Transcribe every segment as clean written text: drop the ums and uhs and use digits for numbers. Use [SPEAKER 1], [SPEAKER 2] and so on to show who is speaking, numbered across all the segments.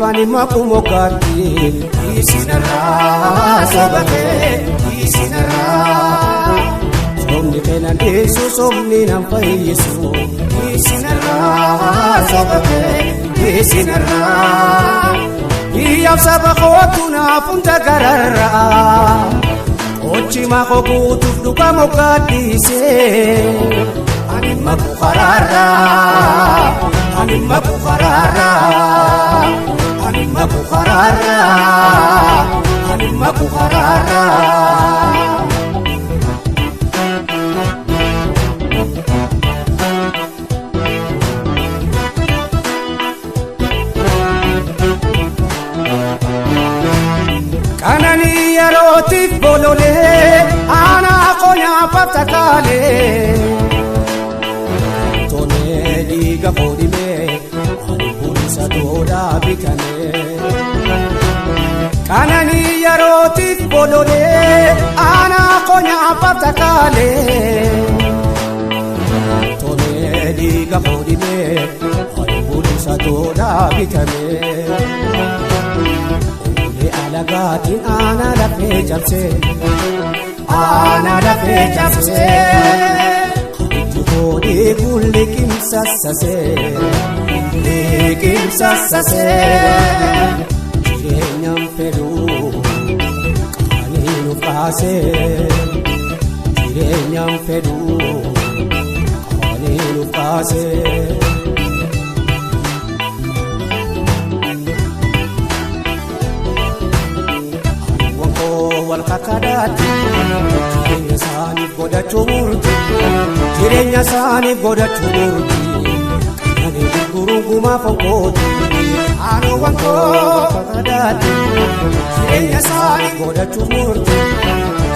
[SPEAKER 1] Ani makumo gati isinarraa sababee isinarraa somni keenan dhiisu somni nan fayyisu isinarraa sababee isinarraa iyyaaf saba kootu naaf hunda gararraa qochi maqoo guutuuf dhuga moggaadhiisee ani maku karaarraa ani maku karaarraa. Ani maku karaarraa, ani maku karaarraa. Kanani yerootiif bololee aanaa qonyaa fatakaalee. Tonee dhiiga koodhimee ani bulisa toodhaa bitamee. Kanani yerootiif bololee aanaa qonyaa fatakaalee. Tonee dhiiga koodhimee ani bulisa toodhaa bitamee. Alagaatiin aanaa lafee cabsee aanaa lafee cabsee itti hoodee kun liqimsassasee liqimsassasee jireenyaan fedhuu qaanii nu kaasee jireenyaan fedhuu qaanii nu kaasee. Walkakadaati jireenya isaaniif godhachuu murti jireenya isaaniif godhachuu murti kanneen gurguruun gumaa fonkooti haanoowwan koo walkakadaati jireenya isaaniif godhachuu murti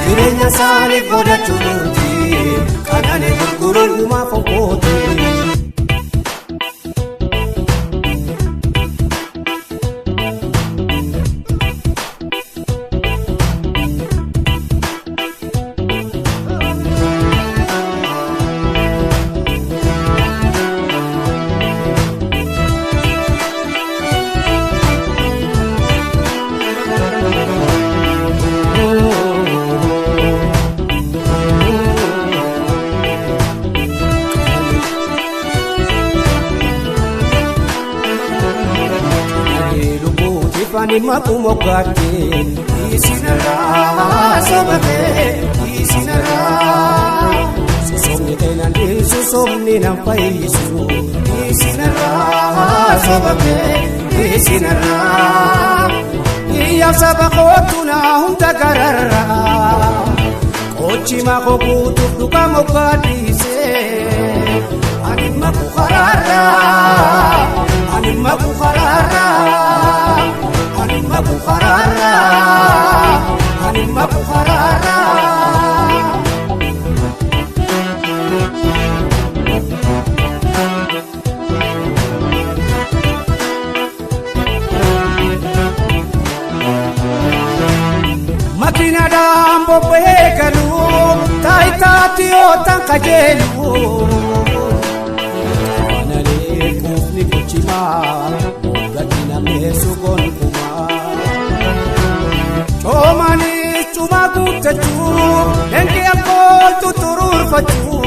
[SPEAKER 1] jireenya isaaniif godhachuu murti kanneen gurguruun gumaa fonkooti. Ani maku moggaatti isinarraa sababee isinarraa somni keenan dhiisu somni nan fayyisu isinarraa sababee isinarraa iyyaaf saba kootu naa hunda gararraa qochi maqoo guutuuf dhuga moggaadhiisee ani maku karaarraa ani maku karaarraa. Ani maku karaarraa, ani maku karaarraa. Makiinadhaan bobba'ee galuu taayitaatti yootaan qajeelu. Kanalee kuufni gochimaa gadi nameessu gonkumaa. Coomanii cuma guuttachuu leenji alkooltu turuurfachuu.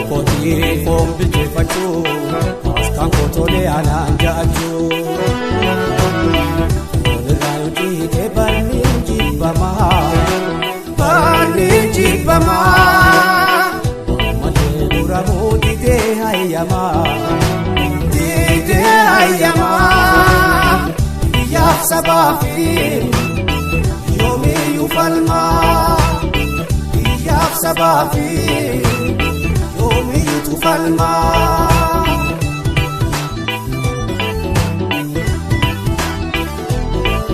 [SPEAKER 1] Kootii foon bilcheeffachuu paastaan kootolee anaan ja'achuu. Foon irraa yoo ciite barni jibbamaa barni jibbamaa. Mormalee muramuu didee hayyamaa didee hayyamaa. Biyyaaf sabaa fi yoomiyyuu falmaa biyyaaf sabaa fi falmaa.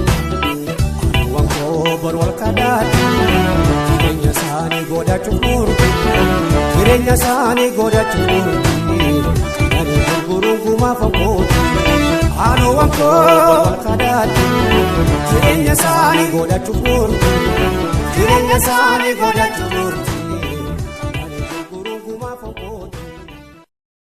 [SPEAKER 1] Anuwwan koo bor wal kadaadha jireenya isaanii godhachuuf murti jireenya isaanii godhachuuf murti kananii gurguruun gumaaf kooti. Anuwwan koo bor wal kadaadha jireenya isaanii godhachuuf murti jireenya isaanii godhachuuf murti.